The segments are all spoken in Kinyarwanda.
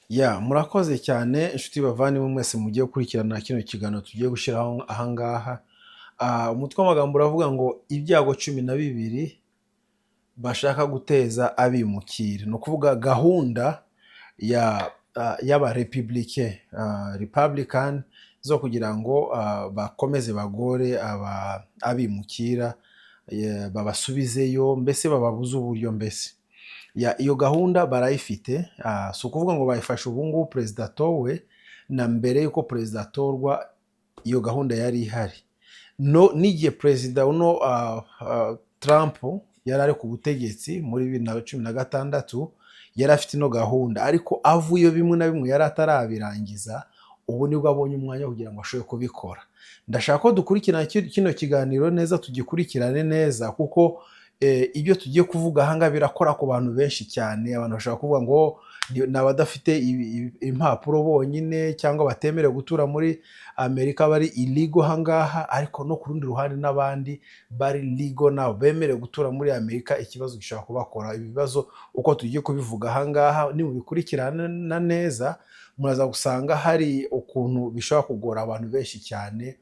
Ya, murakoze cyane inshuti bavandimwe mwese mugiye gukurikirana kino kiganiro tugiye gushyiraho ahangaha. Umutwe w'amagambo uravuga ngo ibyago 12 bashaka guteza abimukira. Ni ukuvuga gahunda ya y'abarepublike, Republican, zo kugira ngo bakomeze bagore abimukira, babasubizeyo, mbese bababuze uburyo mbese. Ya, iyo gahunda barayifite. Si ukuvuga ngo bayifashe ubu ngubu perezida atowe, na mbere y'uko perezida atorwa iyo gahunda yari ihari. No n'igihe perezida uno Trump yari ari ku butegetsi muri 2016 yari afite ino gahunda, ariko avuyeyo bimwe na bimwe yari atarabirangiza. Ubu nibwo abonye umwanya kugira ngo ashobore kubikora. Ndashaka ko dukurikirana kino kiganiro neza, tugikurikirane neza, kuko ibyo tugiye kuvuga ahangaha birakora ku bantu benshi cyane. Abantu bashobora kuvuga ngo ni abadafite impapuro bonyine cyangwa batemerewe gutura muri Amerika, bari illegal ahangaha, ariko no ku rundi ruhande n'abandi bari legal nabo bemerewe gutura muri Amerika, ikibazo gishobora kubakora. Ibibazo uko tugiye kubivuga ahangaha, nimubikurikirana neza muraza gusanga hari ukuntu bishobora kugora abantu benshi cyane.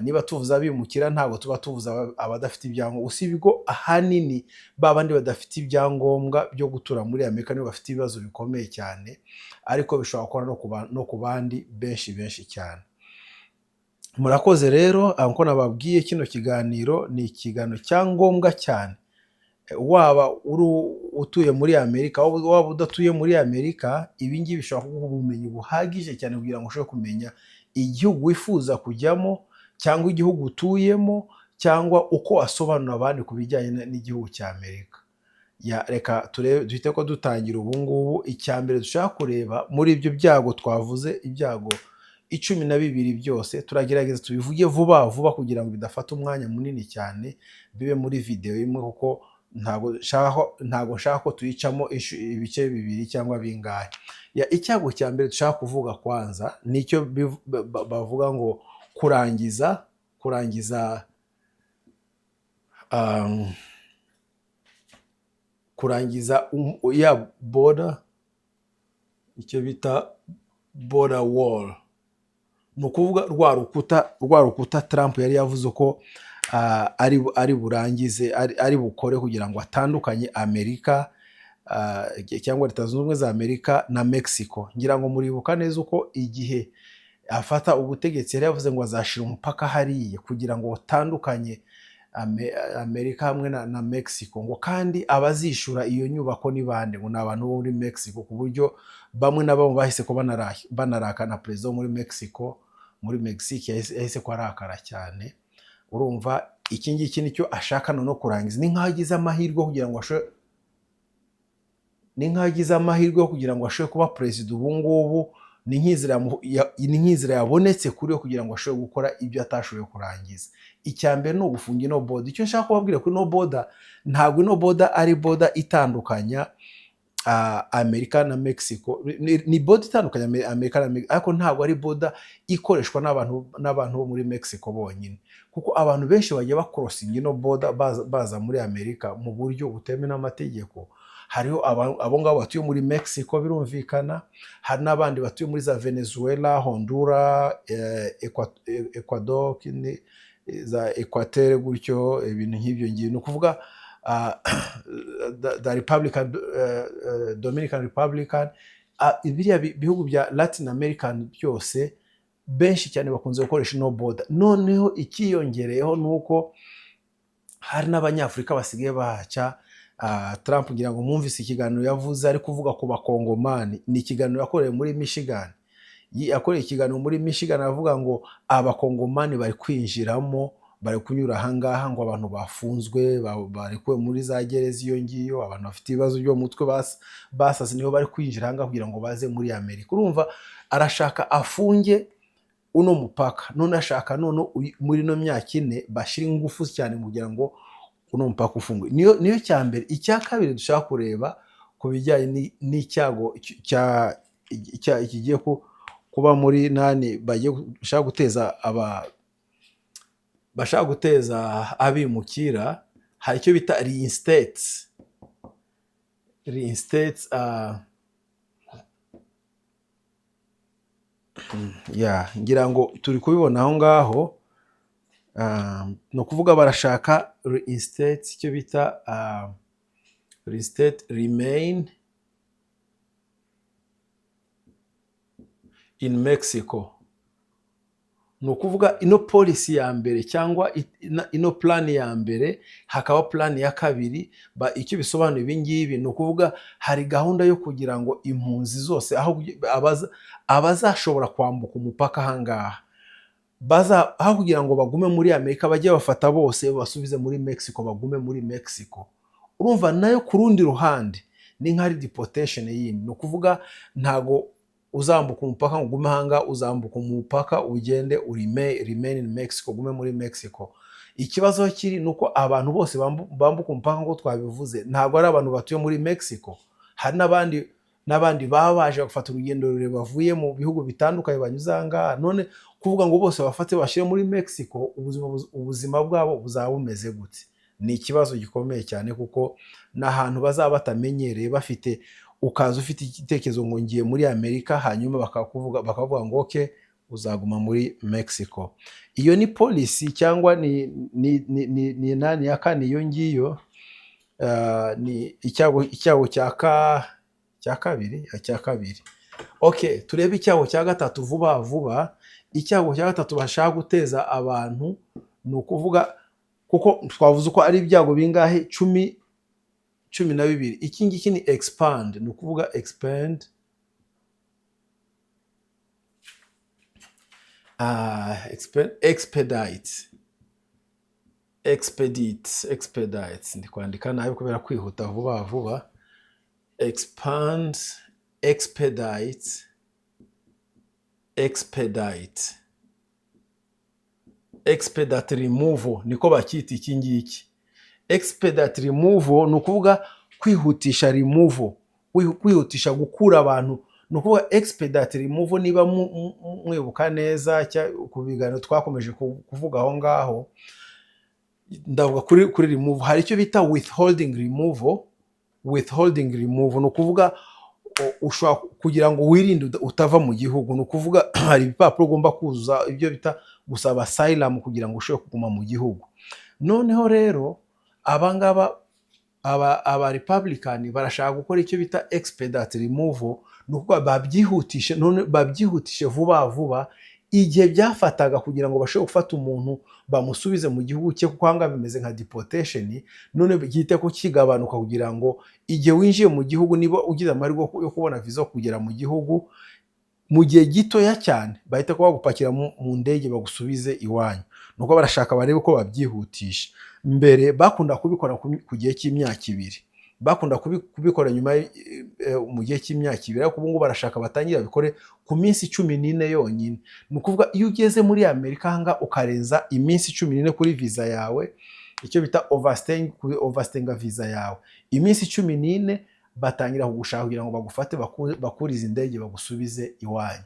Niba tuvuze abimukira, ntabwo tuba tuvuze abadafite ibyangombwa, usibye ko ahanini ba bandi badafite ibyangombwa byo gutura muri Amerika nibo bafite ibibazo bikomeye cyane, ariko bishobora gukora no ku bandi benshi benshi cyane. Murakoze rero. Nkuko nababwiye, kino kiganiro ni ikiganiro cya ngombwa cyane. Waba uri utuye muri Amerika, waba udatuye muri Amerika, ibi ngibi bishobora kuguha ubumenyi buhagije cyane kugira ngo ushobore kumenya igihugu wifuza kujyamo cyangwa igihugu utuyemo cyangwa uko wasobanurira abandi ku bijyanye n'igihugu cya Amerika. Ya, reka turebe, duhite ko dutangira ubu ngubu. Icya mbere dushaka kureba muri ibyo byago twavuze, ibyago 12 byose, turagerageza tubivuge vuba vuba kugira ngo bidafata umwanya munini cyane, bibe muri videwo imwe, kuko ntabwo nshaka ko tuyicamo ibice bibiri cyangwa bingahe. Ya, icyago cya mbere dushaka kuvuga kwanza nicyo bavuga ngo kurangiza ya border, icyo bita border wall. Ni ukuvuga rwa rukuta Trump yari yavuze ko ari burangize, ari bukore kugira ngo atandukanye Amerika cyangwa Leta Zunze Ubumwe za Amerika na Mexico. Ngira ngo muribuka neza uko igihe afata ubutegetsi yari yavuze ngo azashira umupaka hariya kugira ngo utandukanye Amerika hamwe na Mexico, ngo kandi abazishura iyo nyubako ni bande? Ngo ni abantu bo muri Mexico, ku buryo bamwe na bamwe bahise ko banarakana. Perezida wo muri Mexico, muri Mexique, yahise ko arakara cyane. Urumva iki ngiki nicyo ashaka no kurangiza. Ni nk'aho agize amahirwe yo kugira ngo ashobore kuba perezida ubu ngubu. Ni nk'inzira yabonetse kuri we kugira ngo ashobore gukora ibyo atashoboye kurangiza. Icya mbere ni ugufunga ino border. Icyo nshaka kubabwira kuri ino border, ntabwo ino border ari border itandukanya Amerika na Mexico. Ni border itandukanya Amerika na Mexico, ariko ntabwo ari border ikoreshwa n'abantu bo muri Mexico bonyine, kuko abantu benshi bagiye bacrossinga ino border baza muri Amerika mu buryo butemewe n'amategeko. Hariho abo ngabo batuye muri Mexico, birumvikana, hari n'abandi batuye muri za Venezuela, Honduras, Ecuador, za Equateur gutyo, ibintu nk'ibyo ngibyo. Ni ukuvuga the Republican, Dominican Republican, biriya bihugu bya Latin American byose, benshi cyane bakunze gukoresha ino border. Noneho ikiyongereyeho ni uko hari n'Abanyafurika basigaye bahaca. Trump, ngira ngo mwumvise ikiganiro yavuze ari kuvuga ku Bakongomani. Ni ikiganiro yakoreye muri Michigan. Yakoreye ikiganiro muri Michigan avuga ngo Abakongomani bari kwinjiramo, bari kunyura ahangaha, ngo abantu bafunzwe, barekuwe muri za gereza iyo ngiyo, abantu bafite ibibazo byo mu mutwe basaze, nibo bari kwinjira ahangaha kugira ngo baze muri Amerika. Urumva arashaka afunge uno mupaka. None ashaka none muri ino myaka 4 bashyira ingufu cyane kugira ngo uno mupaka ufungwe. Niyo cya mbere. Icya kabiri dushaka kureba ku bijyanye n'icyago kigiye kuba muri nani, bagiye bashaka guteza aba bashaka guteza abimukira, hari icyo bita reinstate. Ya, ngira ngo turi kubibona aho ngaho. Ni ukuvuga barashaka reinstate, icyo bita reinstate remain in Mexico. Ni ukuvuga ino policy ya mbere cyangwa ino plan ya mbere, hakaba plan ya kabiri. Icyo bisobanuye ibi ngibi ni ukuvuga hari gahunda yo kugira ngo impunzi zose aho abazashobora kwambuka umupaka ahangaha baza, aho kugira ngo bagume muri Amerika, bajye bafata bose basubize muri Mexico, bagume muri Mexico. Urumva nayo ku rundi ruhande ni nk'ari deportation yindi. Ni ukuvuga ntago uzambuka umupaka ngo ugume ahangaha, uzambuka umupaka ugende remain in Mexico, ugume muri Mexico. Ikibazo kiri ni uko abantu bose bambuka umupaka, nk'uko twabivuze, ntabwo ari abantu batuye muri Mexico. Hari n'abandi baba baje gufata urugendo rurerure bavuye mu bihugu bitandukanye banyuze aha ngaha. None kuvuga ngo bose bafate bashyire muri Mexico, ubuzima bwabo buzaba bumeze gute? Ni ikibazo gikomeye cyane, kuko ni ahantu bazaba batamenyereye. Bafite ukaza ufite igitekerezo ngo ngiye muri Amerika, hanyuma bakavuga ngo okay, uzaguma muri Mexico. Iyo ni policy cyangwa ni nani ya kane iyo ngiyo. Ni icyago cya kabiri, cya kabiri. Okay, turebe icyago cya gatatu vuba vuba. Icyago cya gatatu bashaka guteza abantu ni ukuvuga, kuko twavuze ko ari ibyago bingahe? 12. Iki ngiki ni expand, ni ukuvuga expand, expedite, expedite, expedite. Ndi kwandika nabi kubera kwihuta vuba vuba. Expand, expedite, expedite, expedite removal, niko bacyita iki ngiki. Expedite removal ni ukuvuga kwihutisha removal, kwihutisha gukura abantu. Ni ukuvuga expedite removal, niba mwibuka neza ku biganiro twakomeje kuvuga aho ngaho, ndavuga kuri removal, hari icyo bita withholding removal. Withholding removal ni ukuvuga ushobora kugira ngo wirinde utava mu gihugu. Ni ukuvuga hari ibipapuro ugomba kuzuza, ibyo bita gusaba asylum, kugira ngo ushobore kuguma mu gihugu. Noneho rero abangaba aba Republican barashaka gukora icyo bita expedite removal. Ni ukuvuga babyihutishe, none babyihutishe vuba vuba. Igihe byafataga kugira ngo bashobore gufata umuntu bamusubize mu gihugu cye, kuko ahangaha bimeze nka deportation, none gihite ko kigabanuka, kugira ngo igihe winjiye mu gihugu, niba ugize amahirwe yo kubona viza yo kugera mu gihugu, mu gihe gitoya cyane bahita ko bagupakira mu ndege bagusubize iwanyu. Nuko barashaka barebe ko babyihutisha. Mbere bakunda kubikora ku gihe cy'imyaka 2, bakunda kubikora nyuma mu gihe cy'imyaka 2, ariko ubu ngubu barashaka batangire babikore ku minsi 14 yonyine. Ni ukuvuga iyo ugeze muri Amerika ahangaha ukarenza iminsi 14 kuri viza yawe, icyo bita overstaying, overstayinga viza yawe iminsi 14, batangira kugushaka kugira ngo bagufate, bakurize indege bagusubize iwanyu.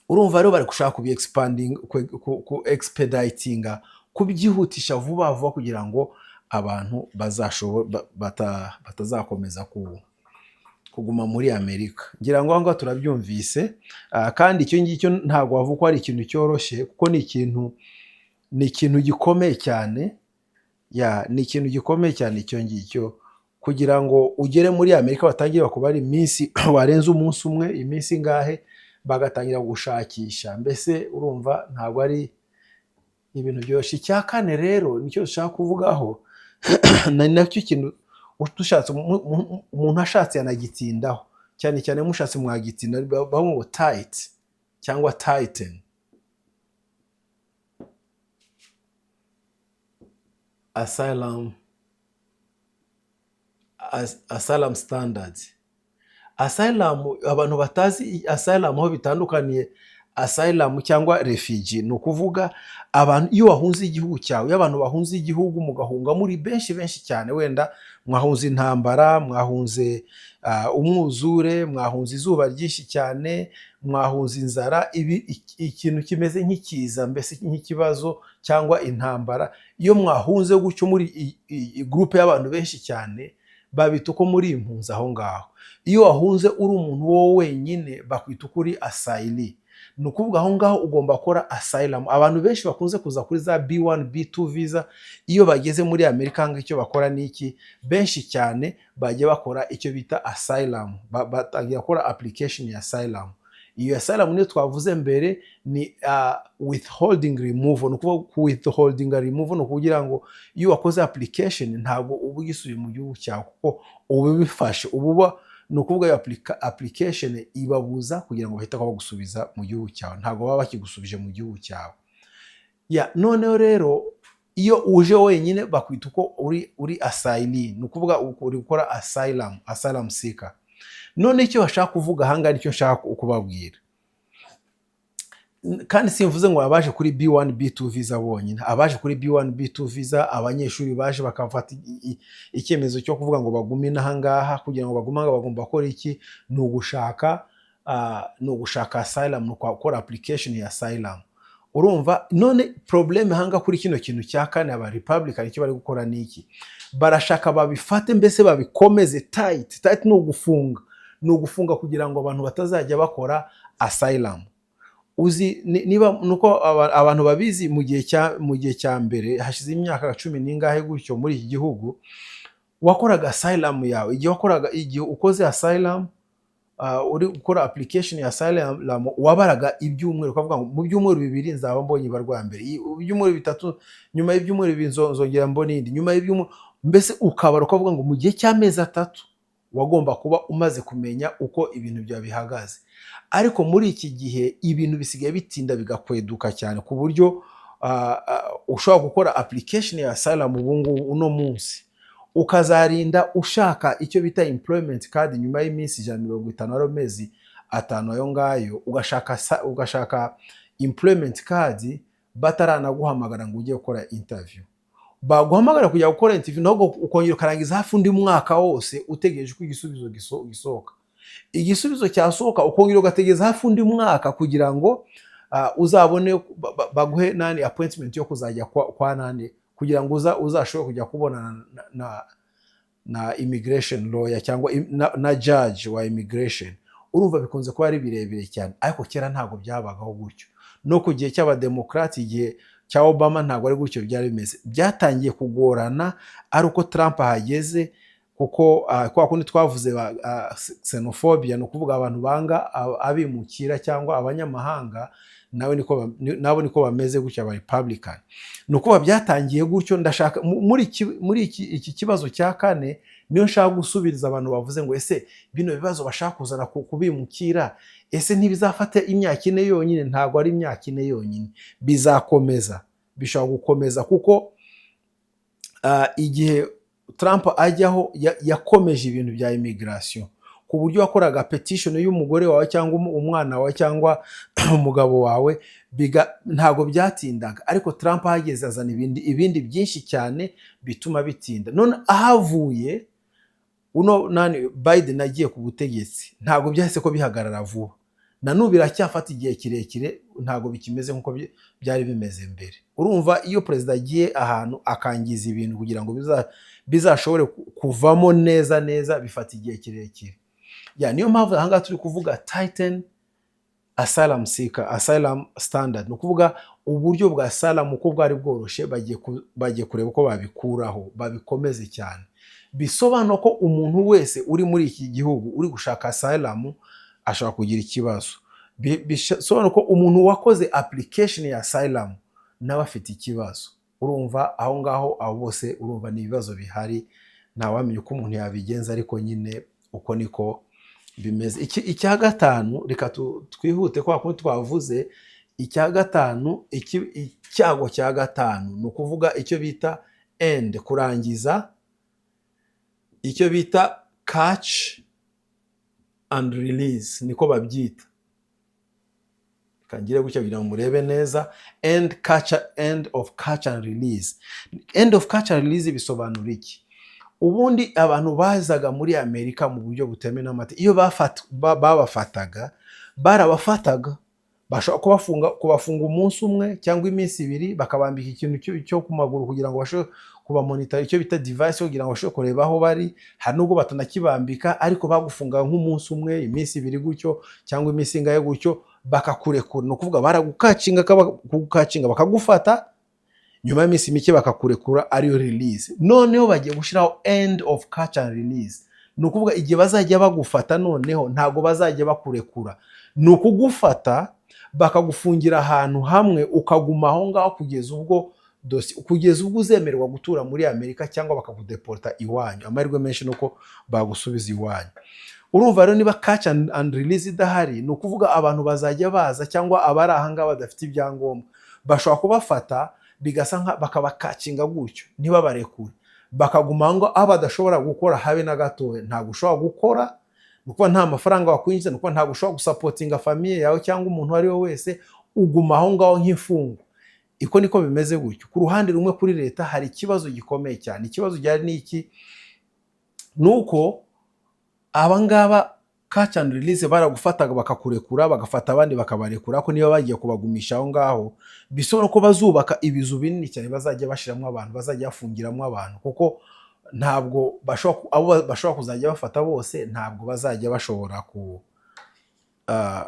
Urumva rero bari gushaka kubi expanding, ku expeditinga, kubyihutisha vuba vuba, kugira ngo abantu batazakomeza kuguma muri Amerika. Ngira ngo aho ngaho turabyumvise. Kandi icyo ngicyo ntabwo wavuga ko ari ikintu cyoroshye, kuko ni ikintu gikomeye cyane. Ya, ni ikintu gikomeye cyane icyo ngicyo, kugira ngo ugere muri Amerika batangire bakubara iminsi, warenza umunsi umwe, iminsi ingahe, bagatangira gushakisha. Mbese urumva ntabwo ari ibintu byoroshye. Icya kane rero nicyo dushaka kuvugaho, ni nacyo kintu dushatse umuntu ashatse yanagitindaho cyane cyane, mushatse mwagitinda. Bavuga ngo tight cyangwa tighten asylum standards. Asylum, abantu batazi asylum aho bitandukaniye, asylum cyangwa refugee, ni ukuvuga abantu iyo wahunze igihugu cyawe, iyo abantu bahunze igihugu mugahunga muri benshi benshi cyane, wenda mwahunze intambara, mwahunze umwuzure, mwahunze izuba ryinshi cyane, mwahunze inzara, ibi ikintu kimeze nk'ikiza, mbese nk'ikibazo cyangwa intambara, iyo mwahunze gutyo muri groupe y'abantu benshi cyane, babita uko muri impunzi aho ngaho. Iyo wahunze uri umuntu wowe wenyine, bakwita uko uri asylee. Ni ukuvuga aho ngaho ugomba gukora asylum. Abantu benshi bakunze kuza kuri za B1 B2 visa, iyo bageze muri Amerika ngo icyo bakora ni iki? Benshi cyane bajya bakora icyo bita asylum. Batangira gukora application ya asylum. Iyo asylum niyo twavuze mbere, ni withholding removal. Ni ukuvuga ku withholding removal ni ukugira ngo iyo wakoze application ntabwo uba ugisubiye mu gihugu cyawe, kuko uba ubifashe uba uba ni ukuvuga iyo application ibabuza kugira ngo bahite bagusubiza mu gihugu cyawe. Ntabwo baba bakigusubije mu gihugu cyawe. Ya, noneho rero iyo uje wenyine bakwita uko uri asylee, ni ukuvuga uri gukora asylum, asylum seeker. None icyo bashaka kuvuga ahangaha, nicyo nshaka kubabwira, kandi simvuze ngo abaje kuri B1 B2 visa bonyine. Abaje kuri B1 B2 visa, abanyeshuri baje bakafata icyemezo cyo kuvuga ngo bagume inaha ngaha, kugira ngo bagume aha bagomba gukora iki? Ni ugushaka asylum, ni gukora application ya asylum. Urumva none problème hanga kuri kino kintu cya kane, aba Republican icyo bari gukora ni iki? Barashaka babifate mbese babikomeze tight tight. Ni ugufunga kugira ngo abantu batazajya bakora asylum. Uzi niba nuko abantu babizi, mu gihe cya mbere, hashize imyaka cumi n'ingahe gutyo, muri iki gihugu wakoraga asylum yawe, igihe wakoraga, igihe ukoze asylum, uri gukora application ya asylum, wabaraga ibyumweru, ukavuga ngo mu byumweru 2 nzaba mbonye ibarwa ya mbere, ibyumweru 3, nyuma y'ibyumweru 2 nzongera mbone indi, nyuma y'ibyumweru, mbese ukabara ukavuga ngo mu gihe cy'amezi 3 wagomba kuba umaze kumenya uko ibintu byawe bihagaze. Ariko muri iki gihe ibintu bisigaye bitinda, bigakweduka cyane, ku buryo ushobora gukora application ya asylum ubu ngubu uno munsi, ukazarinda ushaka icyo bita employment card nyuma y'iminsi 150, ari amezi 5 ayo ngayo, ugashaka employment card bataranaguhamagara ngo ujye gukora interview. Baguhamagara kujya gukora interview nabwo ukongera ukarangiza hafi undi mwaka wose utegereje ko igisubizo gisohoka. Igisubizo cyasohoka, ukongera ugategereza hafi undi mwaka kugira ngo uzabone baguhe nani, appointment yo kuzajya kwa nani, kugira ngo uzashobore kujya kubonana na immigration lawyer cyangwa na judge wa immigration. Urumva bikunze kuba ari birebire cyane, ariko kera ntabwo byabagaho gutyo. No ku gihe cy'Abademokarati, igihe cya Obama, ntabwo ari gutyo byari bimeze. Byatangiye kugorana ari uko Trump ahageze, kuko kwa kundi twavuze xenophobia, ni ukuvuga abantu banga abimukira cyangwa abanyamahanga, nawe niko nabo niko bameze gutya aba Republican. Ni ukuvuga byatangiye gutyo. Ndashaka muri iki kibazo cya kane niyo nshaka gusubiriza abantu bavuze ngo ese bino bibazo bashaka kuzana kubimukira, ese ntibizafata imyaka 4 yonyine? Ntabwo ari imyaka 4 yonyine, bizakomeza, bishobora gukomeza, kuko igihe Trump ajyaho yakomeje ibintu bya immigration, ku buryo wakoraga petition y'umugore wawe cyangwa umwana wawe cyangwa umugabo wawe, ntabwo byatindaga. Ariko Trump ahageze azana ibindi byinshi cyane bituma bitinda. None ahavuye uno nani, Biden agiye ku butegetsi, ntabwo byahise ko bihagarara vuba. Na n'ubu biracyafata igihe kirekire, ntabwo bikimeze nk'uko byari bimeze mbere. Urumva iyo perezida agiye ahantu akangiza ibintu, kugira ngo bizashobore kuvamo neza neza bifata igihe kirekire. Ya, niyo mpamvu ahangaha turi kuvuga tighten asylum seeker, asylum standard. Ni ukuvuga uburyo bwa asylum uko bwari bworoshye, bagiye kureba uko babikuraho, babikomeze cyane. Bisobanura ko umuntu wese uri muri iki gihugu uri gushaka asylum ashobora kugira ikibazo. Bisobanura ko umuntu wakoze application ya asylum nawe afite ikibazo. Urumva aho ngaho abo bose, urumva ni ibibazo bihari, ntawamenya uko umuntu yabigenza, ariko nyine uko niko bimeze. Icya gatanu, reka twihute kwa kundi twavuze. Icya gatanu, icyago cya gatanu, ni ukuvuga icyo bita end, kurangiza icyo bita catch and release, niko babyita. Reka ngire gutya kugira ngo murebe neza. End of catch and release. End of catch and release bisobanura iki? Ubundi abantu bazaga muri Amerika mu buryo butemewe n'amategeko, iyo babafataga, barabafataga, bashobora kubafunga umunsi umwe cyangwa iminsi 2, bakabambika ikintu cyo ku maguru kugira ngo bashobore kubamonitor, icyo bita device, kugira ngo bashobore kureba aho bari. Hari nubwo batanakibambika, ariko bagufunga nk'umunsi umwe, iminsi 2 gutyo, cyangwa iminsi ingahe gutyo. bakakurekura. Ni ukuvuga baragucatchinga, kugucatchinga bakagufata, nyuma y'iminsi mike bakakurekura, ariyo release. Noneho bagiye gushyiraho end of catch and release. Ni ukuvuga igihe bazajya bagufata, noneho ntabwo bazajya bakurekura. Ni ukugufata bakagufungira ahantu hamwe, ukaguma aho ngaho kugeza ubwo dosiye, kugeza ubwo uzemererwa gutura muri Amerika cyangwa bakakudeporta iwanyu. Amahirwe menshi ni uko bagusubiza iwanyu. Urumva rero, niba catch and release idahari, ni ukuvuga abantu bazajya baza cyangwa abari aha ngaha badafite ibyangombwa, bashobora kubafata bigasa nka bakabacatchinga gutyo, ntibabarekure, bakaguma aho ngaho, aho badashobora gukora habe na gatoya. Ntabwo ushobora gukora, ni ukuvuga nta mafaranga wakwinjiza, ni ukuvuga ntabwo ushobora gusupportinga famille yawe cyangwa umuntu uwo ari we wese. Uguma aho ngaho nk'imfungwa. Iko niko bimeze gutyo. Ku ruhande rumwe, kuri leta hari ikibazo gikomeye cyane. Ikibazo gihari ni iki? Ni uko abangaba catch and release baragufataga bakakurekura, bagafata abandi bakabarekura, ko niba bagiye kubagumisha aho ngaho, bisobanura ko bazubaka ibizu binini cyane bazajya bashyiramo abantu, bazajya bafungiramo abantu, kuko ntabwo bashobora abo bashobora kuzajya bafata bose, ntabwo bazajya bashobora ku ah,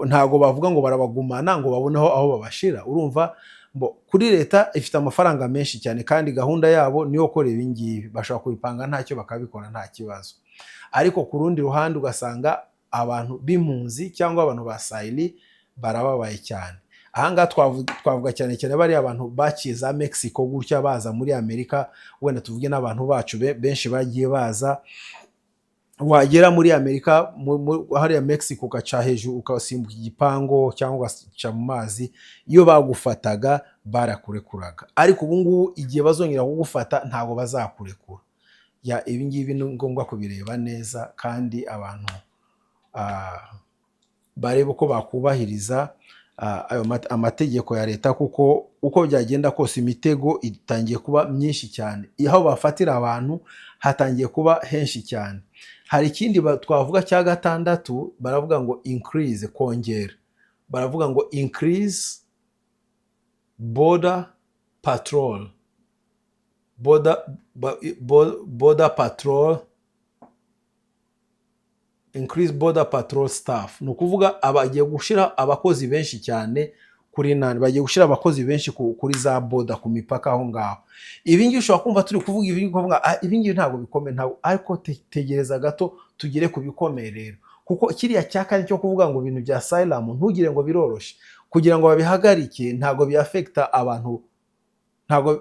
ntabwo bavuga ngo barabagumana ngo babone aho babashira. Urumva mbo kuri leta ifite amafaranga menshi cyane, kandi gahunda yabo niyo gukora ibi ngibi, bashobora kubipanga ntacyo, bakabikora nta kibazo. Ariko ku rundi ruhande ugasanga abantu b'impunzi cyangwa abantu ba asylee barababaye cyane. Ahangaha twavuga cyane cyane bariya abantu baciye za Mexico gutya baza muri Amerika. Wenda tuvuge n'abantu bacu benshi bagiye baza, wagera muri Amerika hariya Mexico, ugaca hejuru, ugasimbuka igipangu cyangwa ugaca mu mazi, iyo bagufataga barakurekuraga. Ariko ubu ngubu igihe bazongera kugufata ntabwo bazakurekura. Ya, ibi ngibi ni ngombwa kubireba neza, kandi abantu barebe uko bakubahiriza ayo amategeko ya leta, kuko uko byagenda kose imitego itangiye kuba myinshi cyane, aho bafatira abantu hatangiye kuba henshi cyane. Hari ikindi twavuga cya gatandatu. Baravuga ngo increase, kongera, baravuga ngo increase border patrol, border patrol, increase border patrol staff. Ni ukuvuga bagiye gushyira abakozi benshi cyane kuri nani, bagiye gushyira abakozi benshi kuri za border, ku mipaka aho ngaho. Ibi ngibi ushobora kumva turi kuvuga ibi ngibi ukavuga: "Ah, ibi ngibi ntabwo bikomeye, ntabwo." Ariko tegereza gato tugere ku bikomeye rero, kuko kiriya cya kane cyo kuvuga ngo ibintu bya asylum, ntugire ngo biroroshye kugira ngo babihagarike. Ntabwo biaffecta abantu,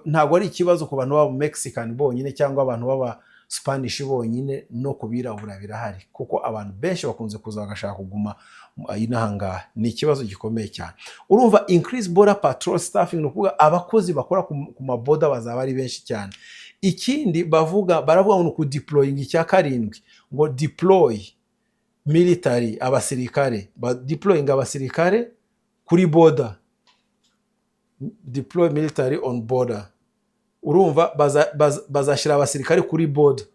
ntabwo ari ikibazo ku bantu b'aba Mexican bonyine cyangwa abantu b'aba Spanish bonyine, no ku birabura birahari, kuko abantu benshi bakunze kuza bagashaka kuguma inaha ngaha. Ni ikibazo gikomeye cyane. Urumva, increase border patrol staffing, ni ukuvuga abakozi bakora ku maborder bazaba ari benshi cyane. Ikindi bavuga, baravuga ngo ni ukudeployinga, icya karindwi, ngo deploy military, abasirikare, ba deploying abasirikare kuri border, deploy military on border. Urumva bazashyira abasirikare kuri border.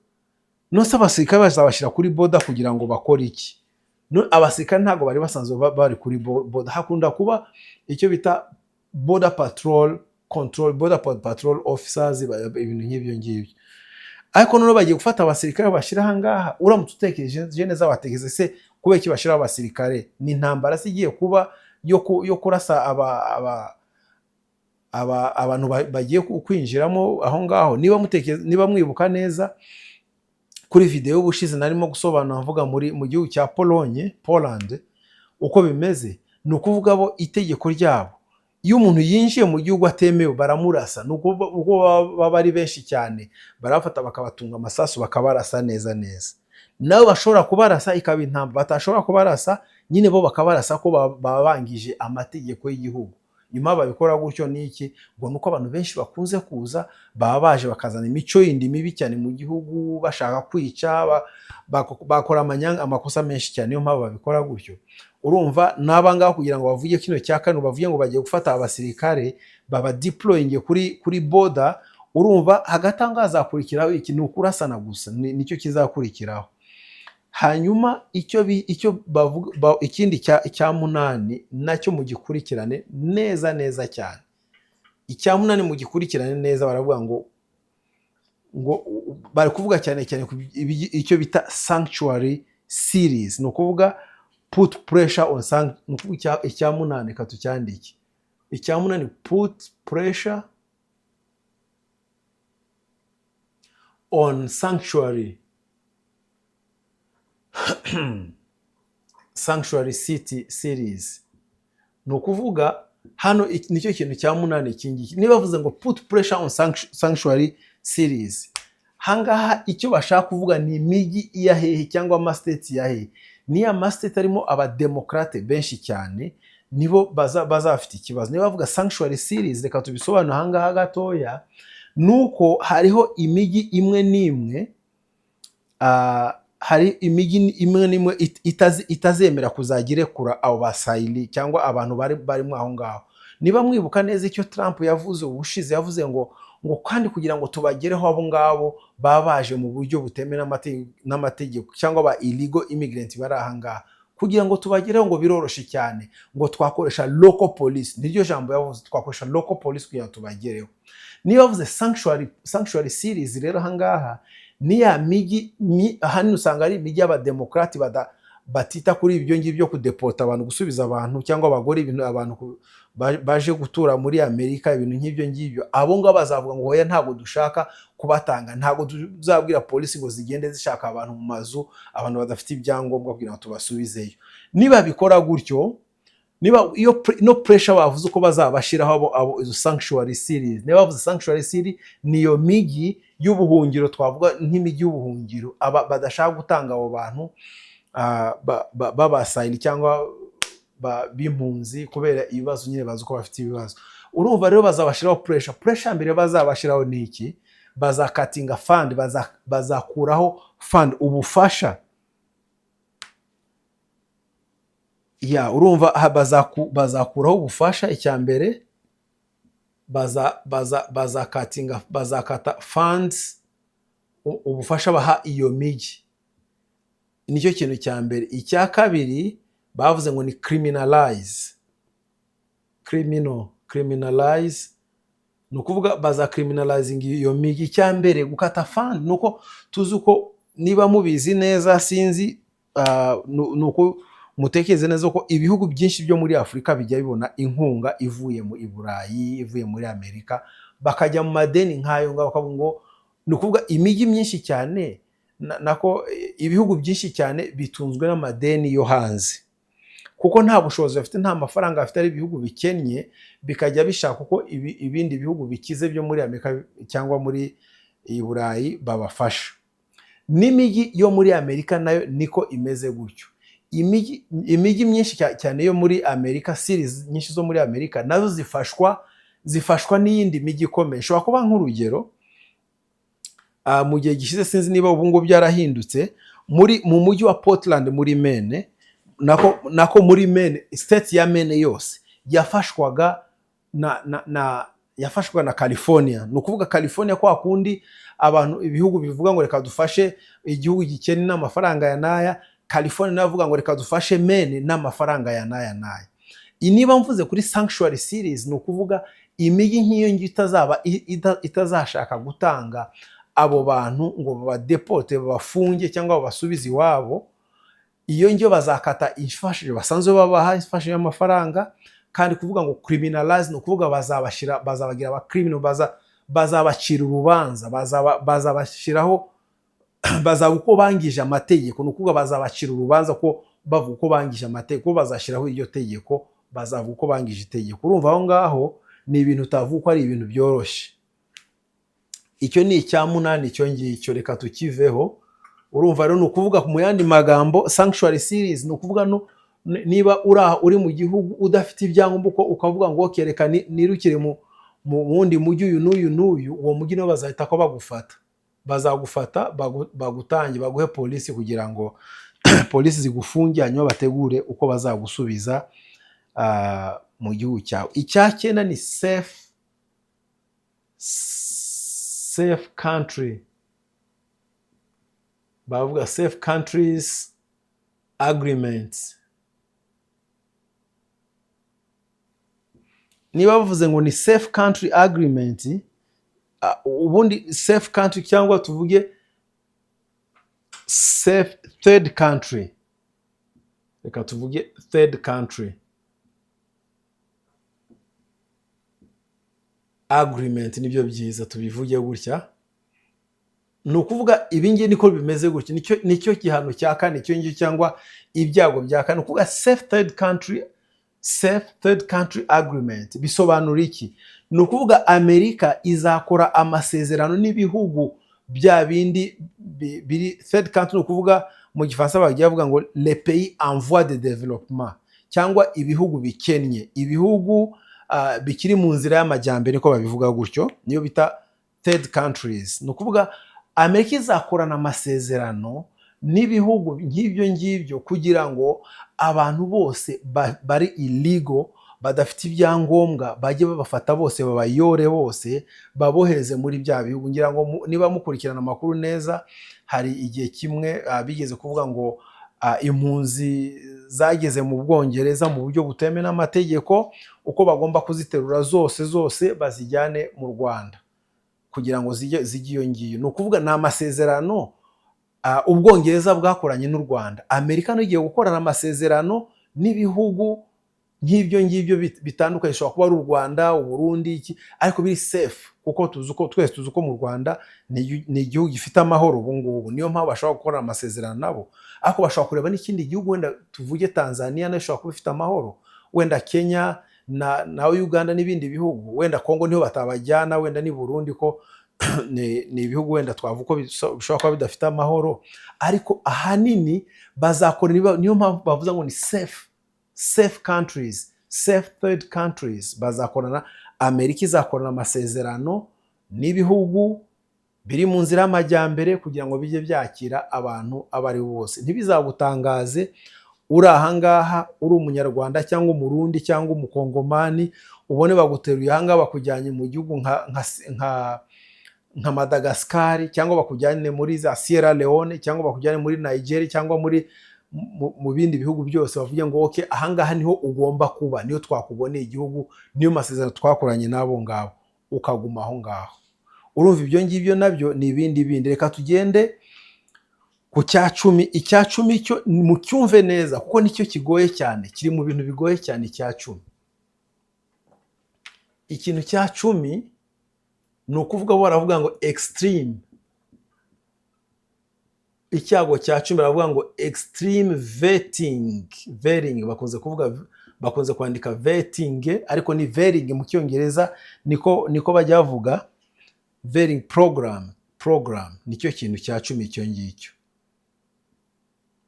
Nose abasirikare bazabashyira kuri border kugira ngo bakore iki? No, abasirikare ntabwo bari basanzwe bari kuri border. Hakunda kuba icyo bita border patrol control, border patrol officers, ibintu nk'ibyo ngibyo. Ariko noneho bagiye gufata abasirikare bashyira aha ngaha. Uramutse utekereje neza, watekereza se kubera iki bashyiraho abasirikare? Ni intambara se igiye kuba yo kurasa abantu bagiye kwinjiramo aho ngaho? Niba mutekereza, niba mwibuka neza kuri videwo y'ubushize narimo gusobanura mvuga mu gihugu cya Polonye, Poland, uko bimeze. Ni ukuvuga bo itegeko ryabo, iyo umuntu yinjiye mu gihugu atemewe baramurasa. Ni ukuvuga uko baba ari benshi cyane, barabafata bakabatunga amasasu, bakabarasa neza neza. Nabo bashobora kubarasa ikaba intambara, batashobora kubarasa nyine bo bakabarasa ko baba bangije amategeko y'igihugu. Nyuma babikora gutyo ni iki? Ngo ni uko abantu benshi bakunze kuza baba baje bakazana imico yindi mibi cyane mu gihugu, bashaka kwica, bakora amakosa menshi cyane. Niyo mpamvu babikora gutyo. Urumva n'aba ngaba, kugira ngo bavuge kino cya kane, bavuge ngo bagiye gufata abasirikare baba deploying kuri border. Urumva hagati aho ngaho hazakurikiraho iki? Ni ukurasana gusa, nicyo kizakurikiraho. Hanyuma icyo bavuga, ikindi cya munani nacyo mugikurikirane neza neza cyane. Icya munani mugikurikirane neza. Baravuga ngo bari kuvuga cyane cyane ku icyo bita sanctuary cities, ni ukuvuga Put pressure on ni ukuvuga icya munani, reka tucyandike. Icya munani, put pressure on sanctuary city cities. Ni ukuvuga hano nicyo kintu cya munani iki ngiki. Niba bavuze ngo put pressure on sanctuary cities, hangaha icyo bashaka kuvuga ni imijyi iya hehe cyangwa amastate ya hehe? Niya mastate arimo abademokarate benshi cyane, nibo bazafite ikibazo. Niba bavuga sanctuary cities, reka tubisobanure ahangaha gatoya, nuko hariho imijyi imwe n'imwe, hari imijyi imwe n'imwe itazemera kuzajya irekura abo ba asylee cyangwa abantu bari barimo aho ngaho. Niba mwibuka neza icyo Trump yavuze ubushize, yavuze ngo kandi kugira ngo tubagereho abo ngabo baba baje mu buryo butemewe n'amategeko cyangwa ba illegal immigrant bari aha ngaha, kugira ngo tubagereho ngo biroroshye cyane, ngo twakoresha local police. Niryo jambo yavuze, twakoresha local police kugira ngo tubagereho. Niba bavuze sanctuary cities rero, aha ngaha ni ya mijyi ahanini usanga ari imijyi y'abademokarati batita kuri ibyo ngibyo byo kudepota abantu, gusubiza abantu cyangwa abagore, ibintu abantu baje gutura muri Amerika, ibintu nk'ibyo ngibyo. Abo ngabo bazavuga ngo hoya, ntabwo dushaka kubatanga, ntabwo tuzabwira polisi ngo zigende zishaka abantu mu mazu, abantu badafite ibyangombwa, kugira ngo tubasubizeyo. Niba bikora gutyo, niba iyo no pressure bavuze uko bazabashyiraho abo izo sanctuary cities, niba bavuze sanctuary city, niyo mijyi y'ubuhungiro, twavuga nk'imijyi y'ubuhungiro, aba badashaka gutanga abo bantu b'aba asylee cyangwa b'impunzi kubera ibibazo nyine bazi uko bafite ibibazo. Urumva rero bazabashyiraho pressure. Pressure mbere bazabashyiraho ni iki? Bazakatinga fund, bazakuraho fund, ubufasha. Ya, urumva aha bazakuraho ubufasha. Icya mbere bazakatinga, bazakata funds, ubufasha baha iyo mijyi. Nicyo kintu cya mbere. Icya kabiri bavuze ngo ni criminalize, criminalize, ni ukuvuga baza criminalizing iyo mijyi. Icya mbere gukata fund, ni uko tuzi uko, niba mubizi neza sinzi, ni uko mutekereze neza ko ibihugu byinshi byo muri Afurika bijya bibona inkunga ivuye mu i Burayi, ivuye muri Amerika, bakajya mu madeni nk'ayo ngaho, bakavuga ngo ni ukuvuga imijyi myinshi cyane nako ibihugu byinshi cyane bitunzwe n'amadeni yo hanze, kuko nta bushobozi bafite, nta mafaranga bafite, ari ibihugu bikennye, bikajya bishaka uko ibindi bihugu bikize byo muri Amerika cyangwa muri i Burayi babafasha. N'imijyi yo muri Amerika nayo niko imeze gutyo. Imijyi myinshi cyane yo muri Amerika, cities nyinshi zo muri Amerika nazo zifashwa n'iyindi mijyi ikomeye. Ishobora kuba nk'urugero, mu gihe gishize, sinzi niba ubu ngubu byarahindutse, mu mujyi wa Portland muri Maine, nako muri Maine, state ya Maine yose yafashwaga na yafashwaga na California. Ni ukuvuga California, kwa kundi abantu ibihugu bivuga ngo reka dufashe igihugu gikennye n'amafaranga ya n'aya, California nayo avuga ngo reka dufashe Maine n'amafaranga ya n'aya n'aya. Niba mvuze kuri sanctuary cities, ni ukuvuga imijyi nk'iyo ngiyo itazaba itazashaka gutanga abo bantu ngo babadepote, babafunge cyangwa babasubize iwabo. Iyo ngiyo bazakata imfashanyo basanzwe babaha, imfashanyo y'amafaranga. Kandi kuvuga ngo criminalize, ni ukuvuga bazabashyira, bazabagira aba criminal, bazabacira urubanza, bazabashyiraho, bazaba uko bangije amategeko. Ni ukuvuga bazabacira urubanza ko bavuga uko bangije amategeko, bazashyiraho iryo tegeko, bazavuga uko bangije itegeko. Urumva aho ngaho ni ibintu utavuga ko ari ibintu byoroshye. Icyo ni icya munani icyo ngicyo, reka tukiveho. Urumva rero ni ukuvuga mu yandi magambo, sanctuary cities ni ukuvuga no niba uri aho uri mu gihugu udafite ibyangombwa, uko ukavuga ngo okay, reka nirukire mu wundi mujyi uyu n'uyu n'uyu, uwo mujyi nabo bazahita ko bagufata, bazagufata bagutange, baguhe polisi kugira ngo polisi zigufunge, hanyuma bategure uko bazagusubiza mu gihugu cyawe. Icya cyenda ni safe country, bavuga safe countries agreements. Niba bavuze ngo ni safe country agreement, ubundi safe country cyangwa tuvuge safe third country, Reka tuvuge third country agreement, nibyo byiza tubivuge gutya. Ni ukuvuga ibi ngibi niko bimeze gutya, nicyo gihano cya kane icyo ngicyo, cyangwa ibyago bya kane. Ni ukuvuga safe third country agreement bisobanura iki? Ni ukuvuga Amerika izakora amasezerano n'ibihugu bya bindi biri third country. Ni ukuvuga mu Gifaransa bagiye bavuga ngo les pays en voie de développement, cyangwa ibihugu bikennye, ibihugu bikiri mu nzira y'amajyambere, niko babivuga gutyo, niyo bita third countries. Ni ukuvuga Amerika izakorana amasezerano n'ibihugu nk'ibyo ngibyo kugira ngo abantu bose bari illegal, badafite ibyangombwa, bajye babafata bose, babayore bose, babohereze muri bya bihugu. Ngira ngo niba mukurikirana amakuru neza, hari igihe kimwe bigeze kuvuga ngo impunzi zageze mu Bwongereza mu buryo butemewe n'amategeko, uko bagomba kuziterura zose zose bazijyane mu Rwanda kugira ngo zijye iyo ngiyo. Ni ukuvuga ni amasezerano Ubwongereza bwakoranye n'u Rwanda. Amerika nayo igiye gukorana amasezerano n'ibihugu nk'ibyo ngibyo bitandukanye, bishobora kuba ari u Rwanda, Uburundi, iki, ariko biri safe, kuko tuzi uko twese tuzi ko mu Rwanda ni igihugu gifite amahoro ubu ngubu. Niyo mpamvu bashobora gukorana amasezerano nabo, ariko bashobora kureba n'ikindi gihugu, wenda tuvuge Tanzania nayo ishobora kuba ifite amahoro, wenda Kenya na Uganda n'ibindi bihugu, wenda Kongo niho batabajyana, wenda ni Burundi ko ni ibihugu wenda twavuga ko bishobora kuba bidafite amahoro, ariko ahanini bazakora niyo mpamvu bavuze ngo ni safe countries, safe third countries. Bazakorana, Amerika izakorana amasezerano n'ibihugu biri mu nzira y'amajyambere kugira ngo bijye byakira abantu abo ari bo bose. Ntibizagutangaze uri ahangaha, uri Umunyarwanda cyangwa Umurundi cyangwa Umukongomani, ubone baguteruye ahangaha bakujyanye mu gihugu nka Madagascar, cyangwa bakujyane muri za Sierra Leone, cyangwa bakujyane muri Nigeria, cyangwa muri mu bindi bihugu byose, bavuge ngo okay, ahangaha niho ugomba kuba, niyo twakuboneye igihugu, niyo masezerano twakoranye n'abo ngabo, ukaguma aho ngaho. Urumva ibyo ngibyo nabyo ni ibindi bindi. Reka tugende ku cya 10. Icya 10 cyo mucyumve neza kuko nicyo kigoye cyane, kiri mu bintu bigoye cyane. Icya 10, ikintu cya 10 ni ukuvuga bo baravuga ngo extreme, icyago cya 10 baravuga ngo extreme vetting. Vetting bakunze kuvuga, bakunze kwandika vetting, ariko ni vetting mu Cyongereza, niko bajya bavuga vetting program. Nicyo kintu cya 10 icyo ngicyo.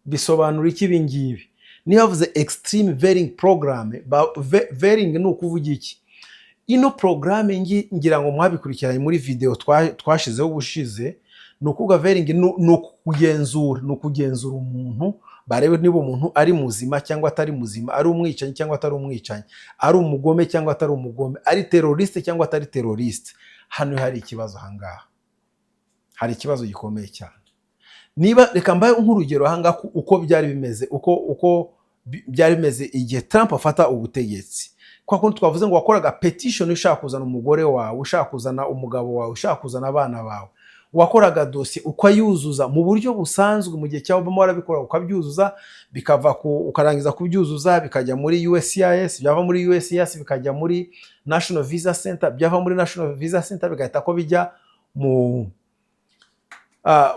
Bisobanura iki ibi ngibi? Niba bavuze extreme vetting program, vetting ni ukuvuga iki? Ino porogaramu ngira ngo mwabikurikiranye muri video twashizeho ubushize. Ni ukuvuga vetting ni ukugenzura umuntu, barebe niba umuntu ari muzima cyangwa atari muzima, ari umwicanyi cyangwa atari umwicanyi, ari umugome cyangwa atari umugome, ari terroriste cyangwa atari terroriste. Hano hari ikibazo, ahangaha hari ikibazo gikomeye cyane. Niba reka mbaye nk'urugero ahangaha uko byari bimeze, uko byari bimeze igihe Trump afata ubutegetsi. Kwa kundi twavuze ngo wakoraga petition ushaka kuzana umugore wawe, ushaka kuzana umugabo wawe, ushaka kuzana abana bawe, wakoraga dosiye ukayuzuza mu buryo busanzwe. Mu gihe cya Obama warabikora, ukabyuzuza, bikava ku ukarangiza kubyuzuza bikajya muri USCIS, byava muri USCIS bikajya muri National Visa Center, byava muri National Visa Center bigahita ko bijya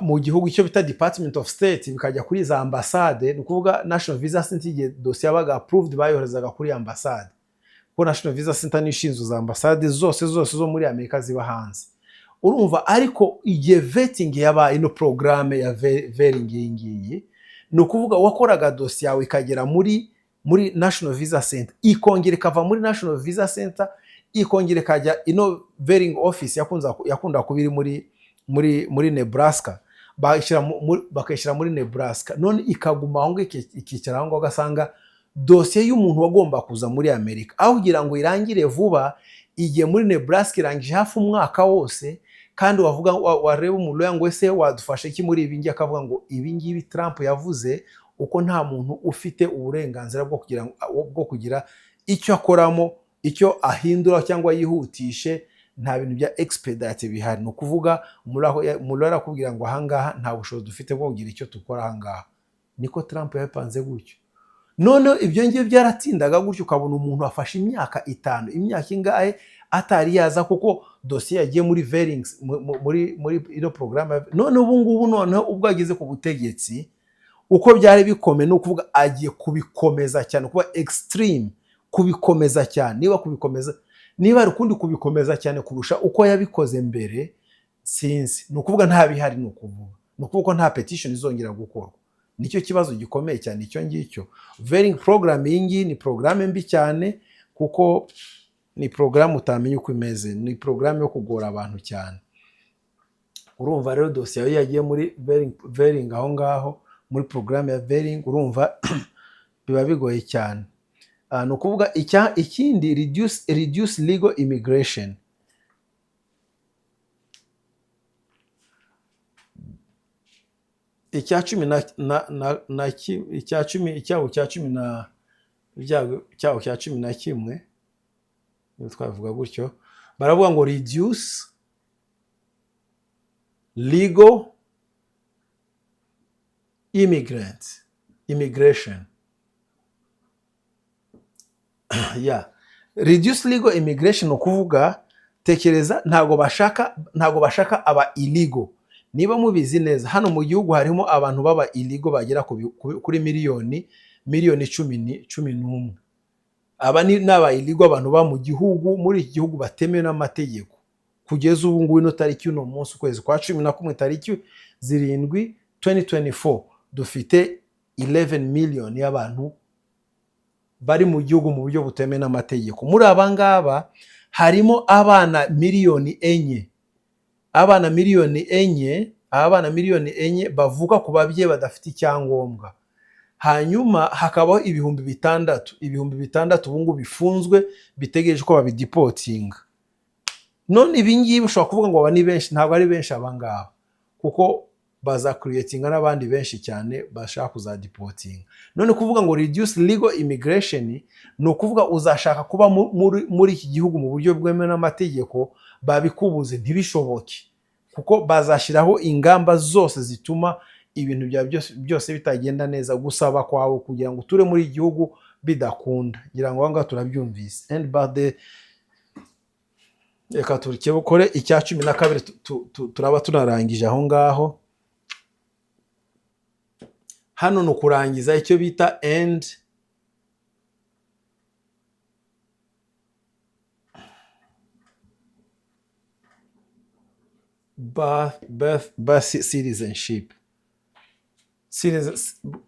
mu gihugu icyo bita Department of State, bikajya kuri za ambasade. Ni ukuvuga National Visa Center, igihe dosiye yabaga approved bayoherezaga kuri ambasade, kuko National Visa Center niyo ishinzwe za ambasade zose zose zo muri Amerika ziba hanze, urumva. Ariko igihe vetting yabaye, ino porogaramu ya vetting iyi ngiyi, ni ukuvuga wakoraga dosiye yawe ikagera muri National Visa Center, ikongera ikava muri National Visa Center, ikongera ikajya ino vetting office yakunda kuba iri muri Nebraska, bakayishyira muri Nebraska, none ikaguma aho ngaho, ikicara aho ngaho, ugasanga dosiye y'umuntu wagomba kuza muri Amerika, aho kugira ngo irangire vuba, igiye muri Nebraska irangije hafi umwaka wose. Kandi wavuga wareba umuntu ngo ese wadufasha iki muri ibi ngibi, akavuga ngo ibi ngibi Trump yavuze uko nta muntu ufite uburenganzira bwo kugira icyo akoramo, icyo ahindura cyangwa yihutishe, nta bintu bya expedite bihari. Ni ukuvuga umuntu arakubwira ngo ahangaha nta bushobozi dufite bwo kugira icyo dukora ahangaha. Niko Trump yabipanze gutyo. Noneho ibyo ngibyo byaratindaga gutyo, ukabona umuntu afashe imyaka 5, imyaka ingahe atari yaza, kuko dosiye yagiye muri vetting, muri ino porogaramu. None ubu ngubu, noneho ubwo ageze ku butegetsi, uko byari bikomeye, ni ukuvuga agiye kubikomeza cyane, kuba extreme, kubikomeza cyane. Niba kubikomeza, niba hari ukundi kubikomeza cyane kurusha uko yabikoze mbere, sinzi. Ni ukuvuga nta bihari, ni ukuvuga ko nta petition izongera gukorwa. Nicyo kibazo gikomeye cyane icyo ngicyo. Vetting program iyi ngiyi ni porogaramu mbi cyane, kuko ni porogaramu utamenya uko imeze, ni porogaramu yo kugora abantu cyane. Urumva rero, dosiye yawe yagiye muri vetting aho ngaho, muri porogaramu ya vetting, urumva biba bigoye cyane. Ni ukuvuga ikindi, reduce legal immigration. Icya cumi na icya 10, icyago cya cumi na, ibyago, icyago cya 11, niba twabivuga gutyo, baravuga ngo reduce legal immigration. Yeah, reduce legal immigration, ni ukuvuga, tekereza, ntabwo bashaka aba illegal. Niba mubizi neza, hano mu gihugu harimo abantu baba illegal bagera kuri miliyoni 11. Aba ni aba illegal, abantu ba mu gihugu, muri iki gihugu batemewe n'amategeko. Kugeza ubu ngubu, ino tariki, uno munsi, ukwezi kwa 11, tariki 7, 2024, dufite 11 miliyoni y'abantu bari mu gihugu mu buryo butemewe n'amategeko. Muri aba ngaba harimo abana miliyoni 4, abana miliyoni 4. Abana miliyoni 4 bavuka ku babyeyi badafite icyangombwa. Hanyuma hakabaho 6000, 6000 ubu ngubu bifunzwe, bitegereje ko babideportinga. None ibi ngibi ushobora kuvuga ngo aba ni benshi. Ntabwo ari benshi aba ngaba, kuko baza creatinga n'abandi benshi cyane bashaka kuzadeportinga. None kuvuga ngo reduce legal immigration, ni ukuvuga uzashaka kuba muri iki gihugu mu buryo bwemewe n'amategeko, babikubuze, ntibishoboke, kuko bazashyiraho ingamba zose zituma ibintu byawe byose bitagenda neza, gusaba kwawe kugira ngo uture muri iki gihugu bidakunda. Ngira ngo aho ngaho turabyumvise. And but the reka turikebukore icya 12, turaba tunarangije aho ngaho. Hano ni ukurangiza icyo bita end birth citizenship,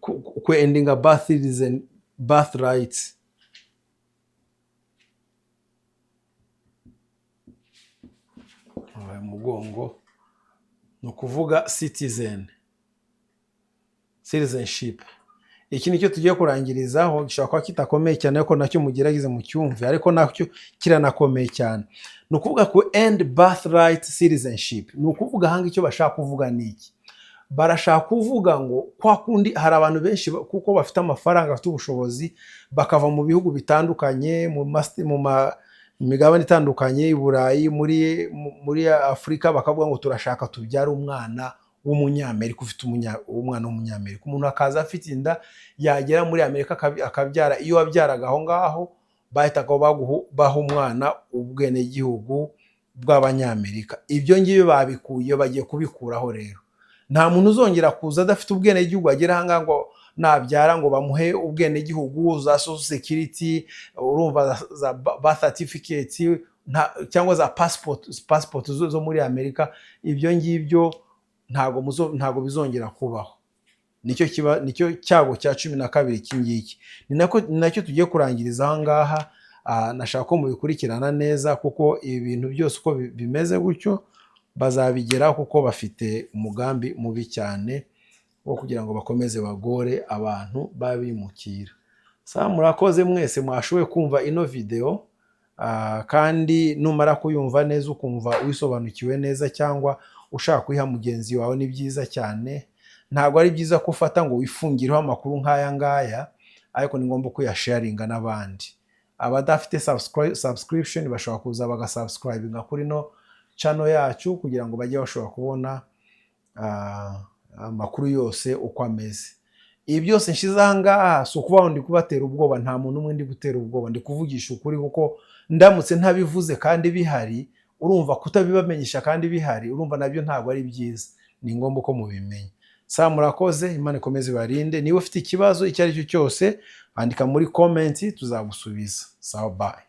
ku endinga birth citizen, birth rights. Mugongo, ni ukuvuga citizenship. Iki nicyo tugiye kurangirizaho. Gishobora kuba kitakomeye cyane, ariko nacyo mugerageze mucyumve, ariko nacyo kiranakomeye cyane. Ni ukuvuga ku end birthright citizenship. Ni ukuvuga ahanga icyo bashaka kuvuga ni iki? Barashaka kuvuga ngo kwa kundi hari abantu benshi kuko bafite amafaranga, bafite ubushobozi, bakava mu bihugu bitandukanye, mu migabane itandukanye, i Burayi, muri Afurika, bakavuga ngo turashaka tubyare umwana w'Umunyamerika, ufite umwana w'Umunyamerika. Umuntu akaza afite inda, yagera muri Amerika akabyara. Iyo wabyaraga aho ngaho, bahitaga baha umwana ubwenegihugu bw'Abanyamerika. Ibyo ngibyo babikuye, bagiye kubikuraho rero. Nta muntu uzongera kuza adafite ubwenegihugu, agera aha ngaha ngo nabyara ngo bamuhe ubwenegihugu, za social security, urumva, za birth certificate cyangwa za passport zo muri Amerika. Ibyo ngibyo ntabwo bizongera kubaho. Nicyo cyago cya 12 iki ngiki. Ni nacyo tugiye kurangiriza aha ngaha. Nashaka ko mubikurikirana neza, kuko ibi bintu byose uko bimeze gutyo bazabigeraho, kuko bafite umugambi mubi cyane wo kugira ngo bakomeze bagore abantu babimukira. Sa murakoze mwese mwashoboye kumva ino video. Kandi numara kuyumva neza, ukumva wisobanukiwe neza, cyangwa ushaka kuyiha mugenzi wawe, ni byiza cyane. Ntabwo ari byiza ko ufata ngo wifungireho amakuru nk'aya ngaya, ariko ni ngombwa kuyasharinga n'abandi. Abadafite subscription bashobora kuza bagasubscribinga kuri no channel yacu, kugira ngo bajye bashobora kubona amakuru yose uko ameze. Ibi byose nshyize aha ngaha si ukuvuga ngo ndi kubatera ubwoba. Nta muntu umwe ndi gutera ubwoba, ndi kuvugisha ukuri, kuko ndamutse ntabivuze kandi bihari, urumva kutabibamenyesha kandi bihari, urumva nabyo ntabwo ari byiza. Ni ngombwa ko mubimenya. Sa murakoze, Imana ikomeze ibarinde. Niba ufite ikibazo icyo ari cyo cyose, andika muri comment, tuzagusubiza. Sawa, bye.